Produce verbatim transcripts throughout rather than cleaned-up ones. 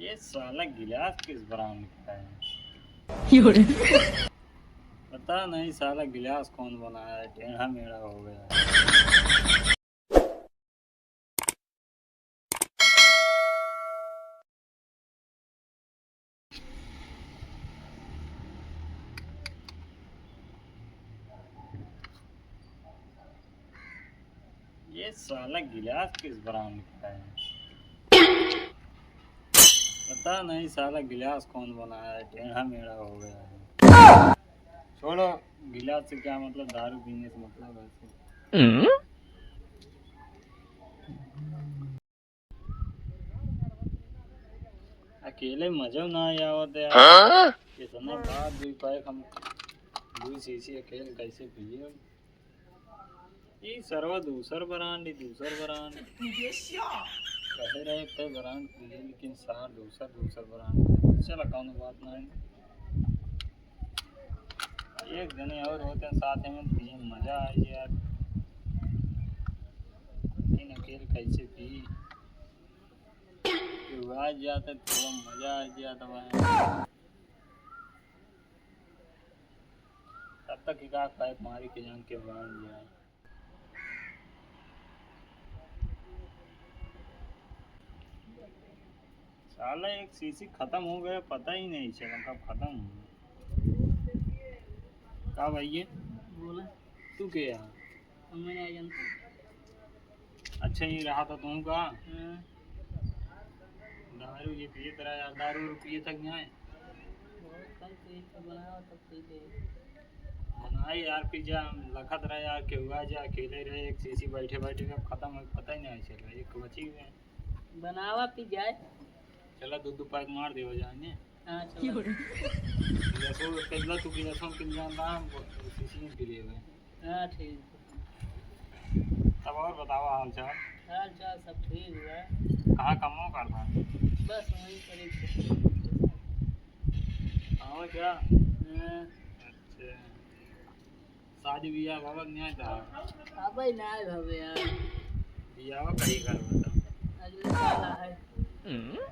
ये साला गिलास किस ब्रांड का है? पता नहीं साला गिलास कौन बनाया है, टेढ़ा मेढ़ा हो गया है। ये साला गिलास किस ब्रांड का है? पता नहीं साला गिलास कौन बनाया है, टेढ़ा मेढ़ा हो गया है। छोड़ो, गिलास से क्या मतलब, दारू पीने से मतलब है। अकेले मजा ना आवत है यार। हाँ? इतना बात भी पाए हम दो शीशी अकेले कैसे पिए? ई सरवा दूसर ब्रांड, ई दूसर ब्रांड। कहे रहे ते ब्रांड पिए, लेकिन सार दूसर, दूसर ब्रांड। चला, कौनो बात ना है। एक जने और होते हैं साथ में, पिए मजा आ जाए यार। लेकिन अकेले कैसे पी? केहू आ जाता, थोड़ा मजा आ जाता भाई। तब तक ही का पाइप मारी के जान के बांध जाए। साला एक शीशी खत्म हो गया, पता ही नहीं चला कब खत्म हो गया। का भाई ये? बोला। तू के यहाँ? हमें नहीं जानता। अच्छा, ये रहा था तुम का? हाँ। दारू ये पिए तरह यार, दारू और पिए तक नहीं आए। बहुत कम पी, तो बनावा तब पी ले। बनाए यार, पी जा, हम लखत रहे यार, केहू आ जा, अकेले रहे, एक शीशी बैठे बैठे सब खत्म हो, पता ही नहीं चल रहा, एक बची हुए हैं। बनावा पी जाए। चला, दो दो पैक मार देवा जाने। हाँ, चलो। गिलासो, पहला तू गिलासो पी जान रहा, हम शीशी में पी लेवे। हाँ, ठीक। तब और बतावा हाल चाल? हाल चाल सब ठीक बा। कहाँ कमवा करता? बस वहीं पर एक कहाँ क्या? हाँ। अच्छा। शादी बियाह बाबा के नहीं था? अबे नहीं भवे यार। बियाह कहीं कर बता। अगले साल है।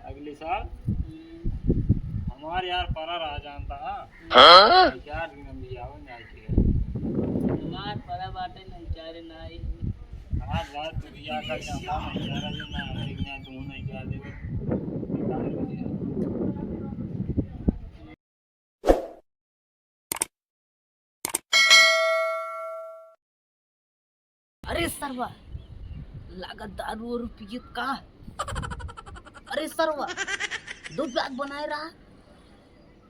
अगले साल? हम्म। हमार यार परा रहा जानता है। हाँ? चार दिन हम बियाह नहीं किया। हमार परा बाटे नहीं, चारे नहीं। हमार बात तो बियाह कर जानता है, चार दिन ना, एक ना, तू नहीं क्या देवे। अरे सरवा, लागत दारू और पियत का? अरे सरवा, दो पैक बनाए रहा।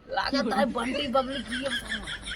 लागत है बंटी बबली पियत सरवा।